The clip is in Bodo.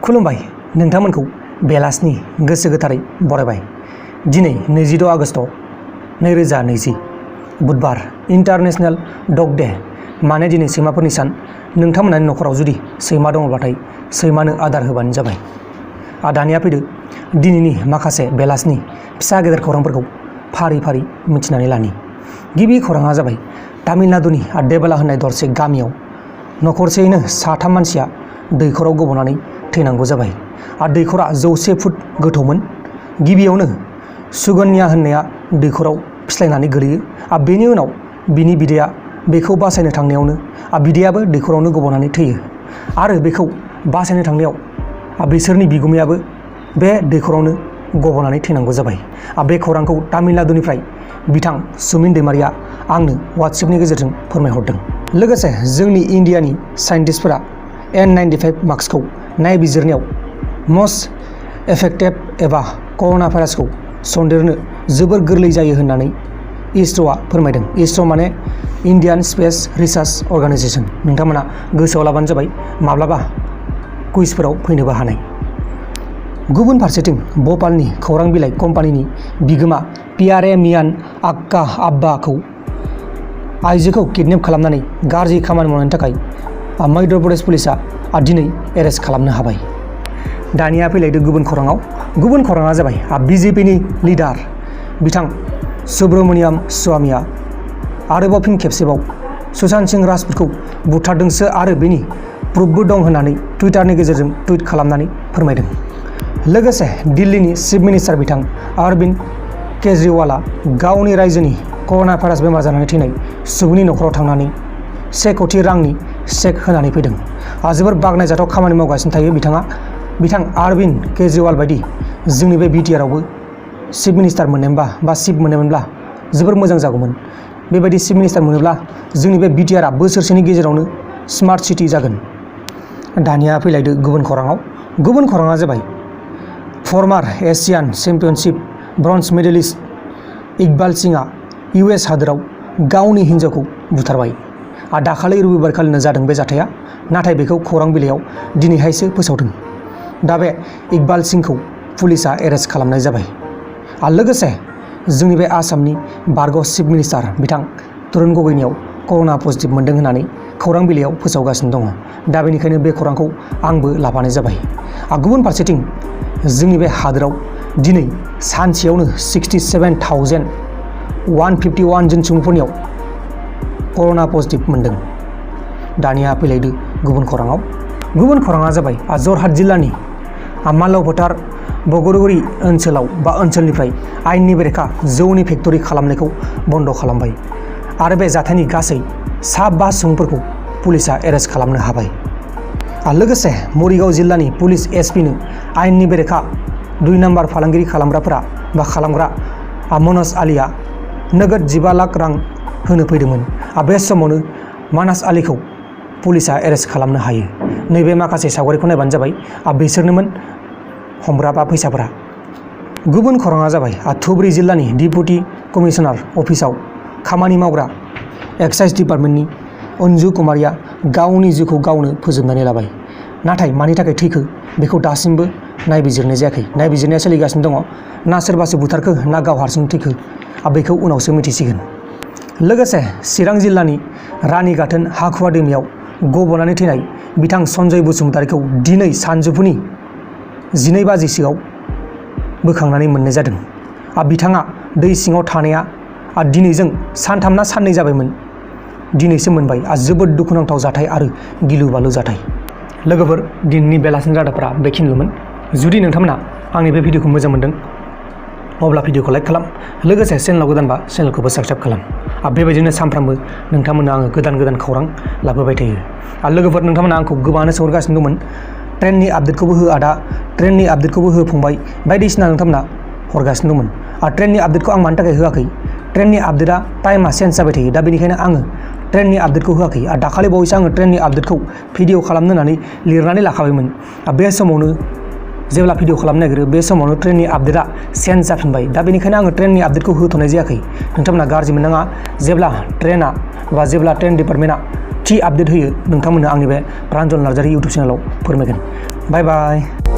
खुलुमबाय नोंथांमोनखौ बेलासिनि गोसो गोथारै बरायबाय। दिनै 22 आगष्ट 2020 बुधबार इन्टारनेशनेल डग डे। माने दिनै सैमाफोरनि सान। नोंथांमोननि नखराव जुदि सैमा दङब्लाथाय सैमानो आदार होबानो जाबाय। दानिया फैदो दिनैनि माखासे बेलासिनि फिसा गेदेर खौरांफोरखौ फारि फारि मिथिनानै लानि। गिबि खौराङा जाबाय तामिलनाडुनि देबला होननाय दरसे गामियाव नखरसेयैनो 3 मानसिया दैखराव गबनानै थैनांगौ जाबाय। दैखरा 100 फुट गोथौमोन। गिबियावनो सुगन्या होननाया दैखराव फिस्लायनानै गोलैयो। बेनि उनाव बिनि बिदाया बेखौ बासायनो थांनायावनो बिदायाबो दैखरावनो गबनानै थैयो आरो बेखौ बासायनो थांनायाव बिसोरनि बिगुमायाबो बे दैखरावनो गबनानै थैनांगौ जाबाय। बे खौरांखौ तामिलनाडुनिफ्राय बिथां सुमिन दैमारिया आंनो वाट्सएपनि गेजेरजों फोरमायहरदों। लोगोसे जोंनि इन्डियानि साइन्टिस्टफोरा N95 मास्कखौ नायबिजिरनायाव मस्ट एफेक्टिभ एबा कर'ना भाइरासखौ सन्देरनो जोबोर गोरलै जायो होननानै इसर'आ फोरमायदों। इसर' माने इन्डियान स्पेस रिसार्च अर्गानाइजेसन। नोंथांमोना गोसोआव लाबानो जाबाय, माब्लाबा कुइजफोराव फैनोबो हानाय। गुबुन फारसेथिं भोपालनि खौरां बिलाइ कम्पानिनि बिगोमा पियारे मियान आक्का आब्बाखौ आइजोखौ किडनेप खालामनानै गाज्रि खामानि मावनायनि थाखाय मध्य प्रदेश पुलिसा दिनै एरेस्ट खालामनो हाबाय। दानिया फैलायदो गुबुन खौराङाव। गुबुन खौराङा जाबाय बिजेपिनि लिडार बिथां सुब्रमनियाम स्वामीया आरोबाव फिन खेबसेबाव सुशांत सिंह राजपुतखौ बुथारदोंसो आरो बेनि प्रुफबो दं होननानै टुइटारनि गेजेरजों टुइट खालामनानै फोरमायदों। लोगोसे दिल्लीनि चिफ मिनिस्टार बिथां अरविंद केजरीवाला गावनि रायजोनि कर'ना भाइरास बेमार जानानै थैनाय सुबुंनि नखराव थांनानै 1 कोटि रांनि चेक होनानै फैदों। जोबोर बाख्नायजाथाव खामानि मावगासिनो थायो बिथां अरविंद केजरीवाल बायदि जोंनि बे बिटिआरआवबो चिफ मिनिस्टार मोननायमोनबा बा चिफ मोननायमोनब्ला जोबोर मोजां जागौमोन। बेबायदि चिफ मिनिस्टार मोनोब्ला जोंनि बे बिटिआरआ बोसोरसेनि गेजेरावनो स्मार्ट सिटि जागोन। दानिया फैलायदो गुबुन खौराङाव। गुबुन खौराङा जाबाय फर्मार एशियान चेम्पियनशिप ब्रन्ज मेडेलिस्ट इकबाल सिंहआ US हादोराव गावनि हिन्जावखौ बुथारबाय। दाखालि रबिबारखालिनो जादों बे जाथाया, नाथाय बेखौ खौरां बिलाइयाव दिनैहायसो फोसावदों। दा बे इकबाल सिंहखौ पुलिसा एरेस्ट खालामनाय जाबाय। लोगोसे जोंनि बे आसामनि बारग' चिफ मिनिस्टार बिथां तरुण गगैनियाव कर'ना पजिटिभ मोनदों होननानै खौरां बिलाइयाव फोसावगासिनो दङ। दा बेनिखायनो बे खौरांखौ आंबो लाफानाय जाबाय। गुबुन फारसेथिं जोंनि बे हादोराव दिनै सानसेयावनो 67,151 जन सुबुंफोरनियाव कर'ना पजिटिभ मोनदों। दानिया फैलायदो गुबुन खौराङाव। गुबुन खौराङा जाबाय जरहाट जिल्लानि मालव फोथार बगरगुरि ओनसोलाव बा ओनसोलनिफ्राय आयेननि बेरेखा जौनि फेक्टरि खालामनायखौ बन्द खालामबाय आरो बे जाथायनि गासै 5 सुबुंफोरखौ पुलिसा एरेस्ट खालामनो हाबाय। लोगोसे मरिगाव जिल्लानि पुलिस एसपिनो आयेननि बेरेखा 2 नम्बर फालांगिरि खालामग्राफोरा बा खालामग्रा मनज आलीया नोगोद 15 लाख रां होनो फैदोंमोन। बे समावनो मानास आलीखौ पुलिसा एरेस्ट खालामनो हायो। नैबे माखासे सावगारिखौ नायबानो जाबाय बिसोरनोमोन हमग्रा बा फैसाफोरा। गुबुन खौराङा जाबाय धुबरी जिल्लानि डिपुटि कमिशनार अफिसाव खामानि मावग्रा एक्साइज डिपार्टमेन्टनि अन्जु कुमारिया गावनि जिउखौ गावनो फोजोबनानै लाबाय। नाथाय मानि थाखाय थैखो बेखौ दासिमबो नायबिजिरनाय जायाखै। नायबिजिरनाया सोलिगासिनो दङ। ना सोरबासो बुथारखो ना गाव हारसिं थैखो बेखौ उनावसो मिथिसिगोन। लोगोसे चिरां जिल्लानि रानीगाथोन हाखुवा दैमायाव गबनानै थैनाय बिथां सन्जय बसुमतारीखौ दिनै सानजौफुनि 12 बाजिसोआव बोखांनानै मोननाय जादों। बिथाङा दै सिङाव थानाया दिनैजों सानथाम ना साननै जाबायमोन, दिनैसो मोनबाय। जोबोद दुखुनांथाव जाथाय आरो गिलु बालु जाथाय। लोगोफोर, दिनैनि बेलासिनि रादाबफोरा बेखिनिल'मोन। जुदि नोंथांमोना आंनि बे भिडिअखौ मोजां मोनदों अब्ला भिडिअखौ लाइक खालाम। लोगोसे चेनेलाव गोदानबा चेनेलखौबो साबस्क्राइब खालाम। बेबायदिनो सानफ्रामबो नोंथांमोननो आङो गोदान गोदान खौरां लाबोबाय थायो। लोगोफोर, नोंथांमोना आंखौ गोबाङानो सोंहरगासिनो दंमोन ट्रेननि आपडेटखौबो हो आदा, ट्रेननि आपडेटखौबो हो फंबाय, बायदिसिना नोंथांमोना हरगासिनो दंमोन। ट्रेननि आपडेटखौ आं मानि थाखाय होआखै, ट्रेननि आपडेटआ टाइमा चेन्ज जाबाय थायो। दा बेनिखायनो आङो ट्रेननि आपडेटखौ होआखै। दाखालि बावैसो आङो ट्रेननि आपडेटखौ भिडिअ खालामनो होननानै लिरनानै लाखाबायमोन। बे समावनो जेब्ला भिडिअ खालामनो नागिरो बे समावनो ट्रेननि आपडेटआ चेन्ज जाफिनबाय। दा बेनिखायनो आङो ट्रेननि आपडेटखौ होथ'नाय जायाखै। नोंथांमोना गाज्रि मोननाङा। जेब्ला ट्रेन डिपार्टमेन्टआ थि आपडेट होयो नोंथांमोननो आंनि बे प्रान्जल नार्जारी इउटुब चेनेलाव फोरमायगोन। बाय बाय।